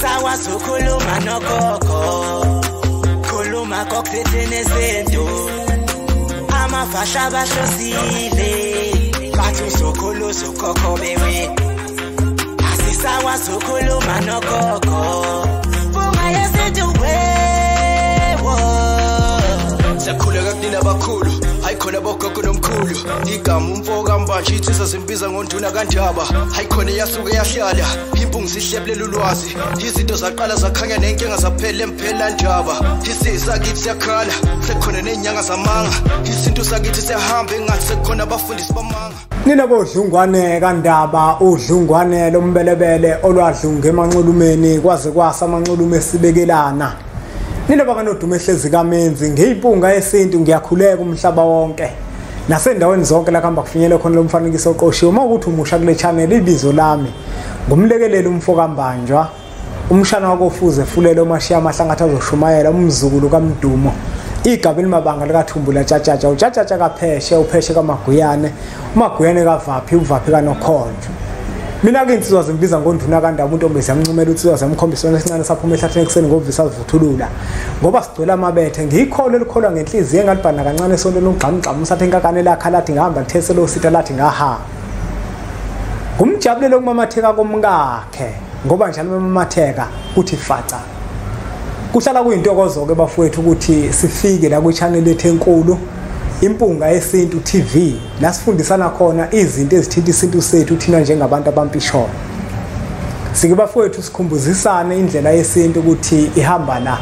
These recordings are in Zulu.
Asisakwazi ukukhuluma nogogo, khuluma kokuthethene sento. Amafasha bahlosile, bathi uzokhulu uzokhokho bewe. Asisakwazi ukukhuluma nogogo, bunga yesintu wewo. Siyakhuleka kunina abakhulu, hayi khona bogogo nomkhulu. Igama umfo kaMbanje insizwa zimbiza ngonduna kaNdaba. Hayi khona iyasuke yahlala, impungu zihlebulela ulwazi. Izinto zaqala zakhanya nenkinga zaphela emphela ndaba. Isisakithi siyakhala, sekukhona nezinyanga zamanga. Isintu sakithi siyahamba engathi sekukhona abafundisi bamanga. Nina bodlungwane kaNdaba, udlungwane lombelebele olwadlunga emanxulumeni kwaze kwasa amanxulume esibekelana. Nina bakanodumo ehlezi kaMenzi, ngiyimpunga yesintu, ngiyakhuleka umhlaba wonke nasendaweni zonke la kuhamba kufinyele khona lo mfanekiso oqoshiwe. Uma ukuthi umusha kule channel, ibizo lami ngumlekeleli umfo kaMbanjwa, umshana wakofuze fulele omashiya amahlangathi azoshumayela, umzukulu kaMdumo, igaba elimabanga likaThumbula Tshatshatsha, uTshatshatsha kaPheshe, uPheshe kaMaguyane, uMaguyane kaVaphi, uVaphi kaNokhonjo. Mina ke insizwa zimbiza ngonduna kaNdaba, untombi ziyamncumela, unsizwa ziyamkhombisa isona esincane saphuma ehlathini ekuseni ngovisa sivuthulula, ngoba sigcwele amabethe. Ngiyikholo elikholwa ngenhliziyo engalibhana kancane esontweni, ugxamugxamu usathe inkakane lakha lathi ngahamba ngithese lo sitha lathi ngaha. Ngumjabulelo kumamatheka komkakhe, ngoba njalo memamatheka kuthi faca. Kuhlala kuyintokozo ke bafowethu ukuthi sifike la kwi-channel yethu enkulu, Impunga Yesintu TV, la sifundisana khona izinto ezithinta isintu sethu thina njengabantu abampisholo. Sike bafowethu sikhumbuzisane indlela yesintu ukuthi ihamba la.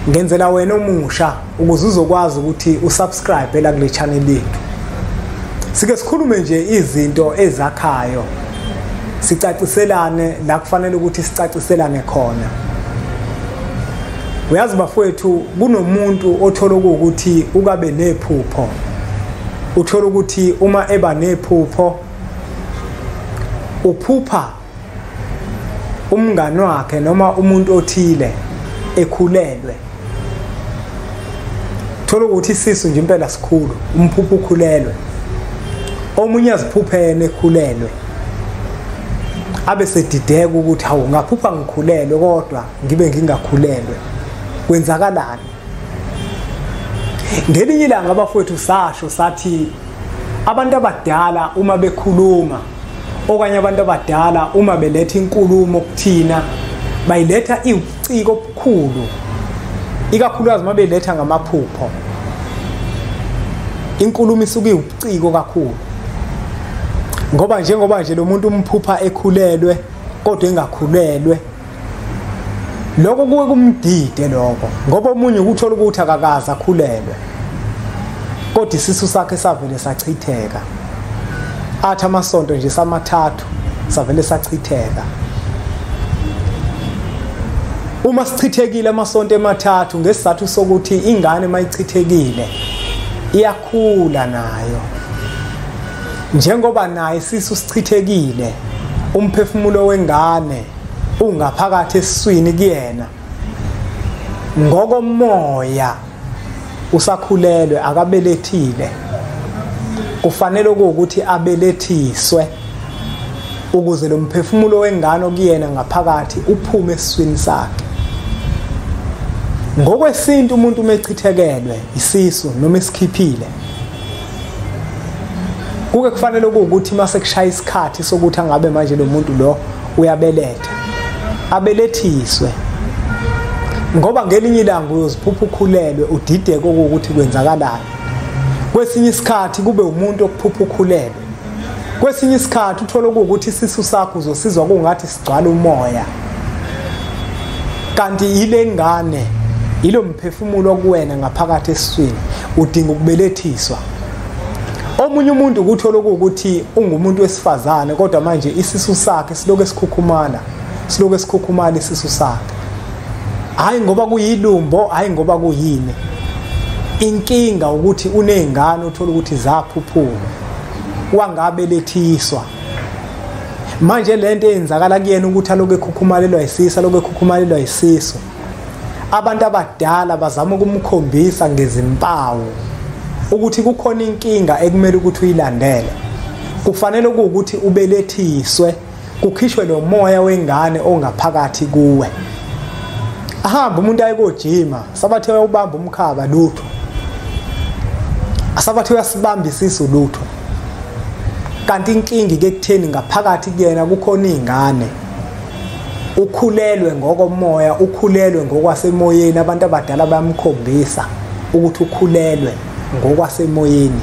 Ngenzela wena omusha ukuze uzokwazi ukuthi usubscribe la kule channel yethu. Sike sikhulume nje izinto ezakhayo, sicaciselane la kufanele ukuthi sicaciselane khona. Uyazi bafowethu, kunomuntu othola ukuthi ukabe nephupho, uthola ukuthi uma eba nephupho uphupha umngani wakhe noma umuntu othile ekhulelwe. Thola ukuthi isisu nje impela sikhulu, umphupho ukhulelwe. Omunye aziphuphene ekhulelwe, abe sedideka ukuthi hawu, ngaphupha ngikhulelwe kodwa ngibe ngingakhulelwe, kwenzakalani? Ngelinye ilanga abafowethu sasho sathi abantu abadala uma bekhuluma okanye abantu abadala uma beletha inkulumo kuthina bayiletha iwuciko obukhulu, ikakhulukazi uma beletha ngamaphupho. Inkulumo isuke iwuciko kakhulu, ngoba njengoba nje lo muntu umphupha ekhulelwe kodwa engakhulelwe, lokho kuke kumdide lokho, ngoba omunye ukuthola ukuthi akakaze akhulelwe kodwa isisu sakhe savele sachitheka, athi amasonto nje samathathu savele sachitheka. Uma sichithekile amasonto emathathu, ngesizathu sokuthi ingane mayichithekile iyakhula nayo, njengoba naye isisu sichithekile, umphefumulo wengane ungaphakathi esiswini kuyena, ngokomoya usakhulelwe, akabelethile. Kufanele ukuthi abelethiswe ukuze lo mphefumulo wengane okuyena ngaphakathi uphume esiswini sakhe. Ngokwesintu umuntu uma echithekelwe isisu noma esikhiphile, kuke kufanele ukuthi mase kushaya isikhathi sokuthi angabe manje lo muntu lo uyabeletha, abelethiswe, ngoba ngelinye ilanga uyoziphupha ukhulelwe udideke ukuthi kwenzakalani. Kwesinye isikhathi kube umuntu okuphupha ukhulelwe, kwesinye isikhathi uthola ukuthi isisu sakho uzosizwa kungathi sigcwala umoya, kanti ile ngane ilo mphefumulo kuwena ngaphakathi esiswini udinga ukubelethiswa. Omunye umuntu ukuthola ukuthi ungumuntu wesifazane kodwa manje isisu sakhe siloku esikhukhumala, siloku esikhukhumala isisu sakhe, hayi ngoba kuyilumbo, hayi ngoba kuyini. Inkinga ukuthi unezingane uthola ukuthi zaphuphuma wangabelethiswa. Manje lento eyenzakala kuyena ukuthi aloku ekhukhumalelwa isisu, aloku ekhukhumalelwa isisu, abantu abadala bazama ukumkhombisa ngezimpawu ukuthi kukhona inkinga ekumele ukuthi uyilandele. Kufanele ukuthi ubelethiswe Kukhishwe lo moya wengane ongaphakathi kuwe. Ahamba umuntu aye kojima, sabathe uyobamba umkhaba lutho. Asabathe uyasibamba isisu lutho. Kanti inkingi ke kutheni ngaphakathi kuyena kukhona ingane. Ukhulelwe ngokomoya, ukhulelwe ngokwasemoyeni. Abantu abadala bayamkhombisa ukuthi ukhulelwe ngokwasemoyeni.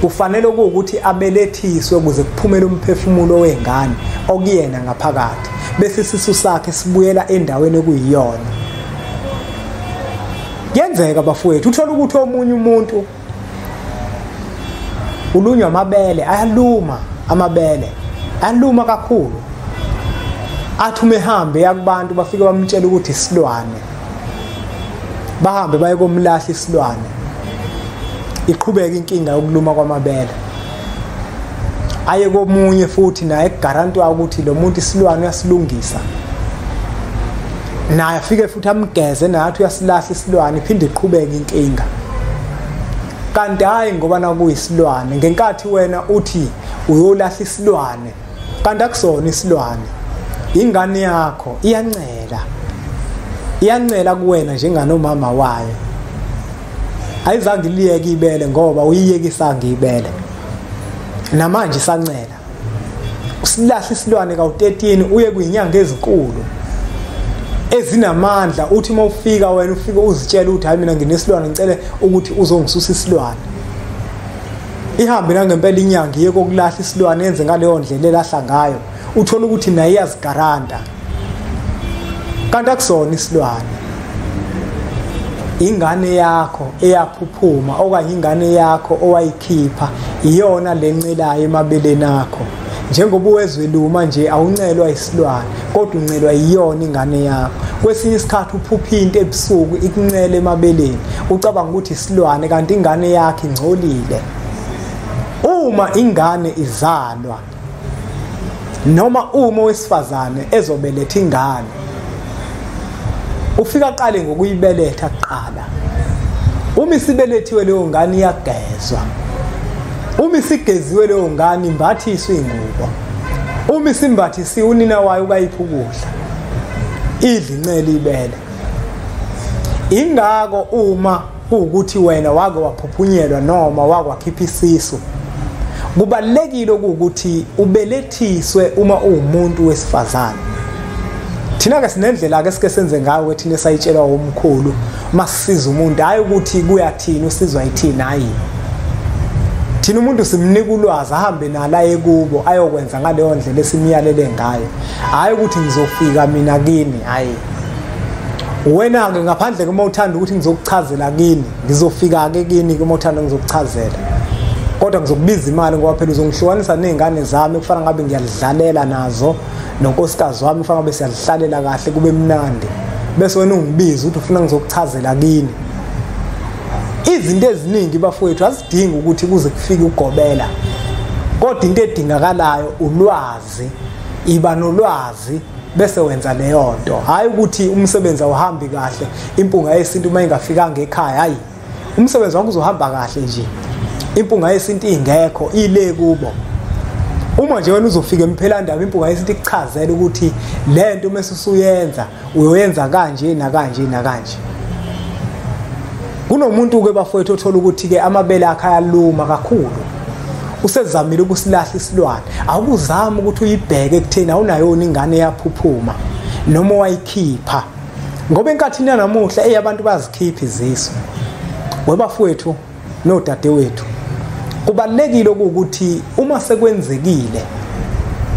Kufanele ukuthi abelethiswe ukuze kuphumele umphefumulo wengane okuyena ngaphakathi, bese isisu sakhe sibuyela endaweni ekuyiyona. Kuyenzeka bafowethu uthola ukuthi omunye umuntu ulunywa amabele, ayaluma amabele, ayaluma kakhulu. Athi uma ehambe yakubantu bafike bamtshela ukuthi isilwane, bahambe baye komlahla isilwane, iqhubeka inkinga yokuluma kwamabele. Aye komunye futhi naye kugarantwa ukuthi lo muntu isilwane uyasilungisa, naye afike futhi amgeze naye athi uyasilahla isilwane, iphinde iqhubeke inkinga. Kanti hayi ngoba nakuyisilwane, ngenkathi wena uthi uyolahla isilwane kanti akusona isilwane, ingane yakho iyancela, iyancela kuwena njenganomama wayo. Ayizange iliyeke ibele ngoba uyiyekisanga ibele, namanje isancela. Usilahla isilwane kawu-13 uye kuyinyanga ezinkulu ezinamandla, uthi uma ufika wena ufike uzitshela ukuthi hayi mina nginesilwane, ngicele ukuthi uzongisusa isilwane. Ihambe nangempela inyanga iye kokulahla isilwane, yenze ngaleyo ndlela elahla ngayo, uthola ukuthi naye iyazigaranta kanti akusona isilwane. Ingane yakho eyaphuphuma okanye ingane yakho owayikhipha iyona lencelayo emabeleni akho. Njengoba uwezwe luma nje awuncelwa isilwane, kodwa uncelwa iyona ingane yakho. Kwesinye isikhathi uphupha into ebusuku ikuncele emabeleni, ucabanga ukuthi isilwane kanti ingane yakho ingcolile. Uma ingane izalwa noma uma owesifazane ezobeletha ingane, ufika aqale ngokuyibeletha kuqala. Uma isibelethiwe leyo ngane iyagezwa. Uma isigeziwe leyo ngane imbathiswe ingubo. Uma isimbathisiwe unina wayo ukayipha ukudla, idla incele ibele. Ingako uma kuwukuthi wena wake waphuphunyelwa noma wakwakhipha isisu, kubalulekile ukuthi ubelethiswe uma uwumuntu wesifazane. Thina ke sinendlela ke sike senze ngayo thina esayitshelwa umkhulu masisiza umuntu, hayi ukuthi kuyathina usizwa yithina, hayi. Thina umuntu simnika ulwazi ahambe nala ekubo ayokwenza ngaleyo ndlela esimyalele ngayo, hayi ukuthi ngizofika mina kini, hayi. Wena ke ngaphandle kuma uthanda ukuthi ngizokuchazela kini, ngizofika ke kini kuma uthanda ngizokuchazela, kodwa ngizokubiza imali ngoba phela uzongihlukanisa nezingane zami kufana ngabe ngiyalidlalela nazo nonkosikazi wami, kufana ngabe siyalihlalela kahle kube mnandi, bese wena ungibiza ukuthi ufuna ngizokuchazela kini. Izinto eziningi bafowethu azidingi ukuthi kuze kufike ugobela, kodwa into edingakalayo ulwazi. Iba nolwazi bese wenza leyo nto, hayi ukuthi umsebenzi awuhambi kahle, impunga yesintu uma ingafikanga ekhaya, hayi umsebenzi wakho uzohamba kahle nje, impunga yesintu ingekho ile kubo. Uma nje wena uzofika emphelandaba impunga yesintu ikuchazela ukuthi lento mase usuyenza uyoyenza kanje nakanje nakanje. Kunomuntu ke bafowethu othola ukuthi ke amabele akhe ayaluma kakhulu, usezamile ukusilahla isilwane, awukuzama ukuthi uyibheke ekutheni awunayona ingane eyaphuphuma noma wayikhipha, ngoba enkathini yanamuhla eyabantu bazikhipha izisu. Webafowethu nodadewethu, kubalulekile ukuthi uma sekwenzekile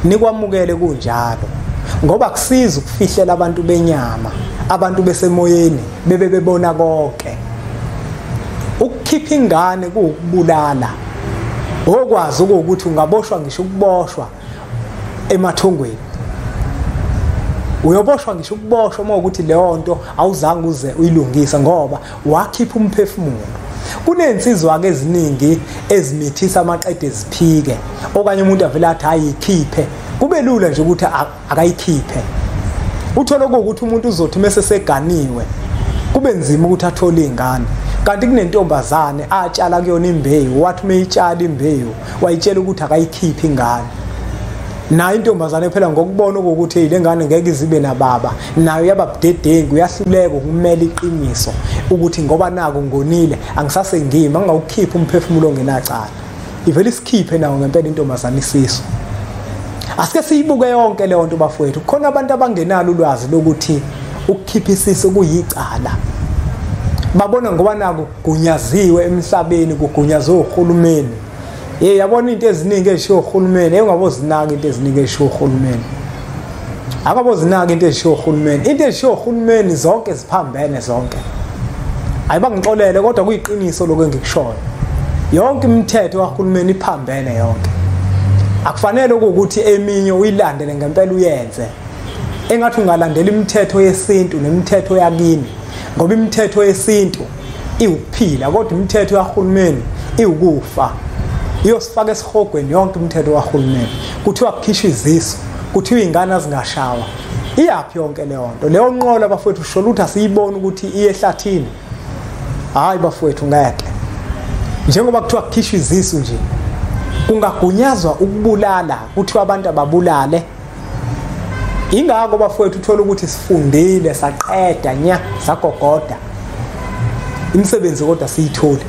nikwamukele kunjalo, ngoba kusiza ukufihlela abantu benyama, abantu besemoyeni bebe bebona konke. Ukukhipha ingane kuwukubulala, okwazi ukuthi ungaboshwa ngisho ukuboshwa emathongweni, uyoboshwa ngisho ukuboshwa uma ukuthi leyo nto awuzange uze uyilungise ngoba wakhipha umphefumulo. Kunensizwa ke eziningi ezimithisa amaqede eziphike, okanye umuntu avele athi ayikhiphe, kube lula nje ukuthi akayikhiphe. Uthola ukuthi umuntu uzothi mase seganiwe kube nzima ukuthi athole ingane, kanti kunentombazane atshala kuyona imbewu, wathi uma eyitshala imbewu wayitshela ukuthi akayikhiphe ingane. Nayo intombazane phela ngokubona ukuthi le ngane ngeke izibe nababa, nayo yababudedengu, uyahluleka ukumela iqiniso ukuthi ngoba nako ngonile angisase ngima, angawukhipha umphefumulo ongenacala. Ivele isikhiphe nawo ngempela intombazane isisu. Asike siyibuke yonke leyo nto bafowethu. Khona abantu abangenalo ulwazi lokuthi ukukhipha isisu kuyicala. Babona ngoba nako kugunyaziwe emhlabeni, kugunyazwe uhulumeni. Hey, yabona into eziningi ezishiwo uhulumeni, engabozinaka into eziningi ezishiwo uhulumeni. Akabozinaka into ezishiwo uhulumeni. Into ezishiwo uhulumeni zonke ziphambene zonke. Ayibangixolele kodwa kuyiqiniso lokho engikushoyo. Yonke imithetho kahulumeni iphambene yonke. Akufanele ukuthi eminye uyilandele ngempela uyenze. Engathi ungalandela imithetho yesintu nemithetho yakini, ngoba imithetho yesintu iwukuphila kodwa imithetho kahulumeni iwukufa. Iyosifaka esihogweni yonke imithetho kahulumeni. Kuthiwa kukhishwa izisu, kuthiwa ingane azingashawa. Iyaphi yonke leyo nto? Leyo nqola bafowethu usho ukuthi asiyiboni ukuthi iye ehlathini. Hayi bafowethu ngeke. Njengoba kuthiwa kukhishwa izisu nje, kungagunyazwa ukubulala, kuthiwa abantu ababulale. Ingakho bafowethu uthola ukuthi sifundile saqeda nya sagogoda imisebenzi kodwa siyithole.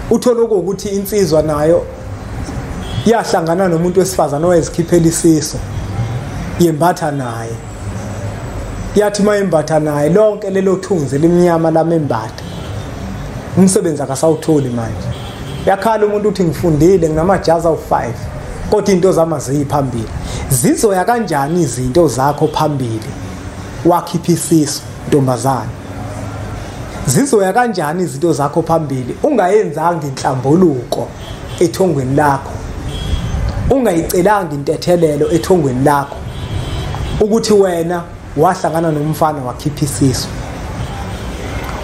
Uthola ukuthi insizwa nayo yahlangana nomuntu wesifazane owayezikhiphela isisu, yembatha naye. Yathi mayembatha naye lonke lelo thunzi limnyama lamembatha, umsebenzi akasawutholi manje. Yakhala umuntu uthi ngifundile nginamajazi awu5 kodwa into zami aziyi phambili. Zizoya kanjani izinto zakho phambili wakhipha isisu ntombazane? Zizoya kanjani izinto zakho phambili ungayenzanga inhlambuluko ethongweni lakho, ungayicelanga intethelelo ethongweni lakho ukuthi wena wahlangana nomfana wakhipha isisu?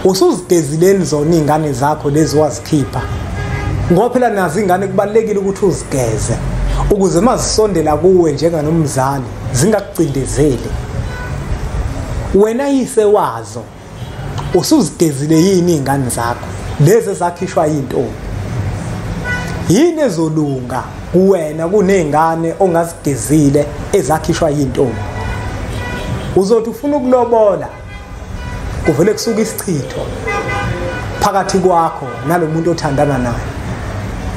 Usuzigezileni zona ingane zakho lezi wazikhipha? Ngoba phela nazo ingane kubalekile ukuthi uzigeze ukuze mazisondela kuwe njenganomzali zingakucindezeli. Wena yise wazo usuzigezile yini ingane zakho lezi ezakhishwa yintombi? Yini ezolunga kuwena kunezingane ongazigezile ezakhishwa yintombi? Uzothi ufuna ukulobola kuvele kusuka isichitho phakathi kwakho nalomuntu othandana naye,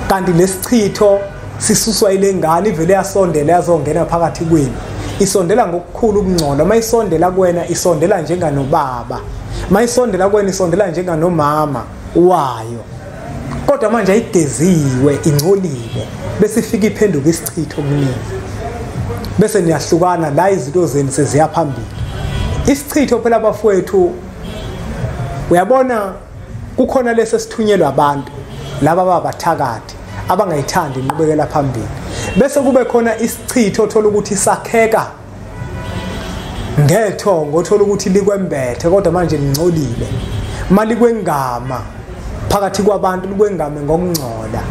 kanti lesichitho sisuswa ile ngane ivele yasondela yazongena phakathi kwenu. Isondela ngokukhulu ukungcola. Mayisondela kuwena isondela njenganobaba, mayisondela kuwena isondela njenganomama wayo, kodwa manje ayigeziwe, ingcolile, bese ifika iphenduka isichitho kuningi, bese niyahlukana la izinto zenu seziya phambili. Isichitho phela bafowethu, uyabona kukhona lesi sithunyelwa abantu laba ababathakathi abangayithandi inqubekela phambili, bese kube khona isichitho othola ukuthi sakheka ngethongo, othola ukuthi likwembethe kodwa manje lingcolile. Mali kwengama phakathi kwabantu, likwengame ngokungcola,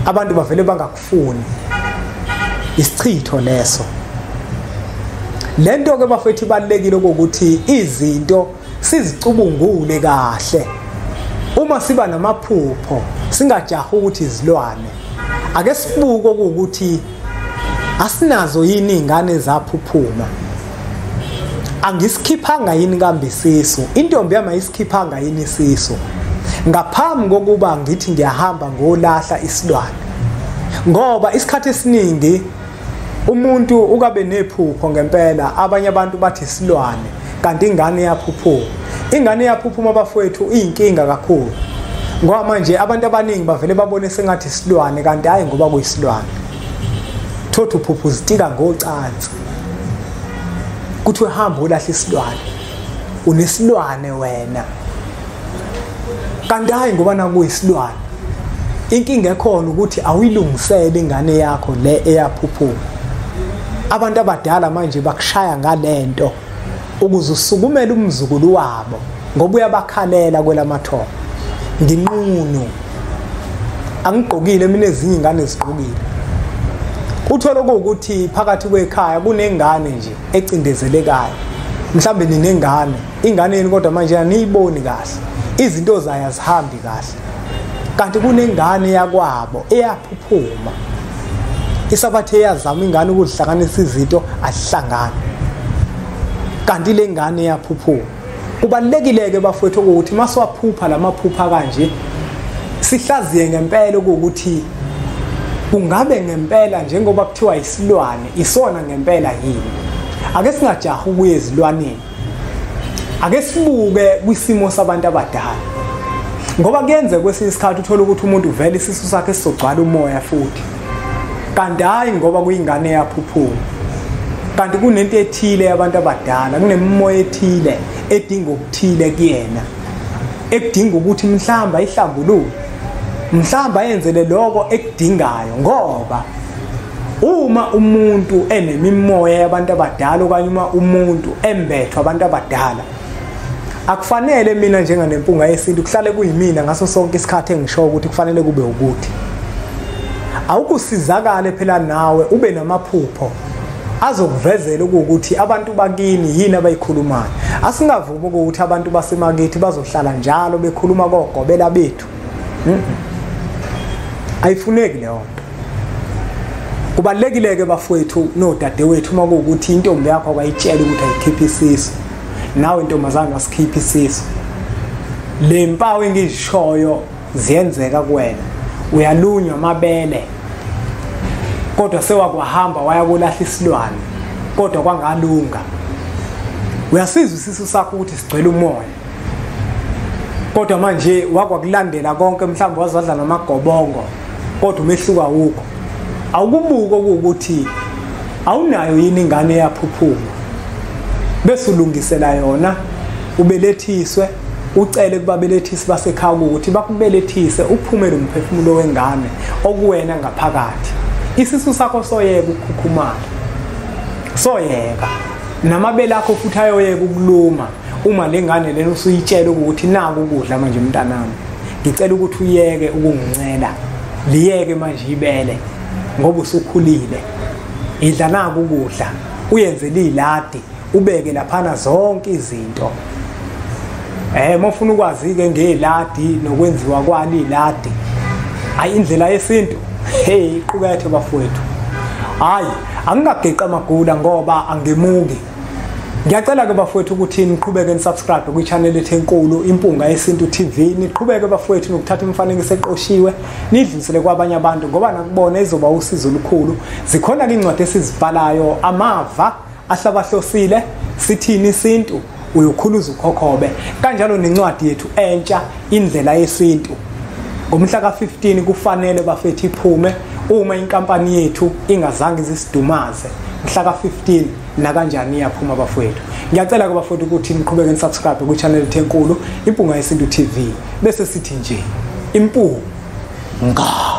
abantu bavele bangakufuni. Isichitho leso. Lento ke bafethu ibalekile ukuthi izinto sizicubungule kahle. Uma siba namaphupho singajahi ukuthi izilwane. Ake sibuke ukuthi asinazo yini ingane ezaphuphuma. Angisikhiphanga yini kambe isisu? Intombi yami ayisikhiphanga yini isisu? Ngaphambi kokuba ngithi ngiyahamba ngolahla isilwane. Ngoba isikhathi esiningi umuntu ukabe nephupho ngempela, abanye abantu bathi isilwane kanti ingane iyaphuphuma. Ingane iyaphuphuma bafowethu iyinkinga kakhulu. Ngoba manje abantu abaningi bavele babone sengathi isilwane kanti hayi ngoba kuyisilwane. Thotha uphupho uzitika ngocansi. Kuthiwe hamba ulahla isilwane. Unesilwane wena. Kanti hayi ngoba nakuyisilwane. Inkinga ekhona ukuthi awuyilungisele ingane yakho le eyaphuphuma. Abantu abadala manje bakushaya ngalento ukuze usukumele umzukulu wabo ngoba uyabakhalela kwelamathongo. Nginqunu angigqokile mina, ezinye ingane zigqokile. Uthola ukuthi phakathi kwekhaya kunengane nje ecindezelekayo, mhlambe ninengane, ingane yini kodwa manje aniyiboni kahle, izinto zayo azihambi kahle, kanti kunengane yakwabo eyaphuphuma. Isabathe yazama ingane ukuzihlanganisa izinto, ahlangana. Kanti le ngane yaphuphuma. Kubalekile ke bafowethu ukuthi masiwaphupha lamaphupha kanje sihlaziye ngempela ukuthi kungabe ngempela njengoba kuthiwa isilwane isona ngempela yini. Ake singajahi ukuya ezilwaneni, ake sibuke kwisimo sabantu abadala, ngoba kuyenzeka kwesinye isikhathi uthola ukuthi umuntu vele isisu sakhe sizogcwala umoya futhi, kanti hayi ngoba kuyingane yaphuphuma, kanti kunento ethile yabantu abadala, kunemimoya ethile edinga okuthile kuyena, ekudinga ukuthi mhlamba ihlambuluke, mhlamba yenzele lokho ekudingayo. Ngoba uma umuntu enemimoya yabantu abadala okanye uma umuntu embethwa abantu abadala, akufanele mina njenganempunga yesintu kuhlale kuyimina ngaso sonke isikhathi engisho ukuthi kufanele kube ukuthi awukusizakale phela nawe ube namaphupho azokuvezela ukuthi abantu bakini yini abayikhulumayo. Asingavumi ukuthi abantu basemakithi bazohlala njalo bekhuluma kogobela bethu. Ayifuneki leyo nto. Kubalekile ke bafowethu nodadewethu uma kuwukuthi intombi yakho akayitshela ukuthi ayikhiphe isisu, nawe intombazane wasikhipha isisu, le mpawu engizishoyo ziyenzeka kuwena. Uyalunywa amabele kodwa sewakwahamba waya kolahla isilwane kodwa kwangalunga. Uyasizwa isisu sakho ukuthi sigcwele umoya, kodwa manje wakwakulandela konke, mhlawumbe wazwadla namagobongo kodwa umehluko awukho. Awukubuka ukuthi awunayo yini ingane eyaphuphuma, bese ulungisela yona, ubelethiswe, ucele kubabelethisi basekhaya ukuthi bakubelethise uphume lo mphefumulo wengane okuwena ngaphakathi. Isisu sakho soyeka ukukhukhumala, soyeka namabele akho futhi ayoyeka ukuluma uma lengane lena usuyitshela ukuthi naku ukudla manje mntanami, ngicela ukuthi uyeke ukungincela, liyeke manje ibele ngoba usukhulile, idla naku ukudla, uyenzele iladi, ubeke laphana zonke izinto. Mawufuna ukwazi ke ngeladi nokwenziwa kwali iladi, ayi indlela yesintu, hey iqukethe bafowethu. Hayi angingageqa amagula ngoba angimuki. Ngiyacela ke bafowethu ukuthi niqhubeke nisubscribe kwi-channel ethu enkulu Impunga Yesintu TV, niqhubeke bafowethu nokuthatha imifanekiso eqoshiwe nidlulisele kwabanye abantu ngoba nakubona izoba usizo olukhulu. Zikhona ke incwadi esizibhalayo, amava ahlabahlosile, sithini isintu, uyokhuluza ukhokhobe, kanjalo nencwadi yethu entsha Indlela Yesintu. Ngomhla ka-15 kufanele bafethu iphume uma inkampani yethu ingazange izisidumaze. Mhla ka-15 nakanjani iyaphuma bafowethu. Ngiyacela ke bafowethu ukuthi niqhubeke nisubscribe kwi-channel ethu enkulu Impunga Yesintu TV, bese sithi nje impunga.